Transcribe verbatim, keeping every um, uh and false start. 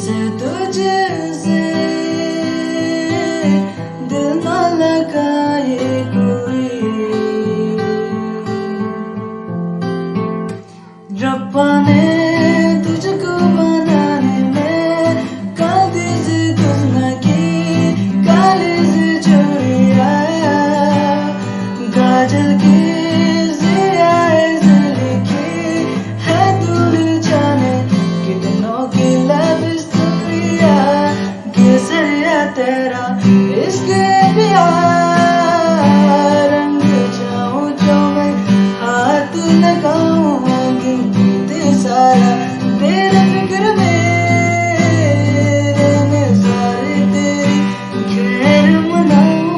तुझसे दिल न लगाए कोई। रब्बा ने तुझको बनाने में काली सी दुनिया की काली सी चूड़िया, काजल की सियाही से लिखी है तूने जाने कितनों की लव स्टोरिया। केसरिया तेरा इश्क प्यार, रंग जाऊं जो मैं हाथ लगाऊं, दिन बीते सारा तेरे फिक्र में, मैं सारी तेरी खैर मनाऊं।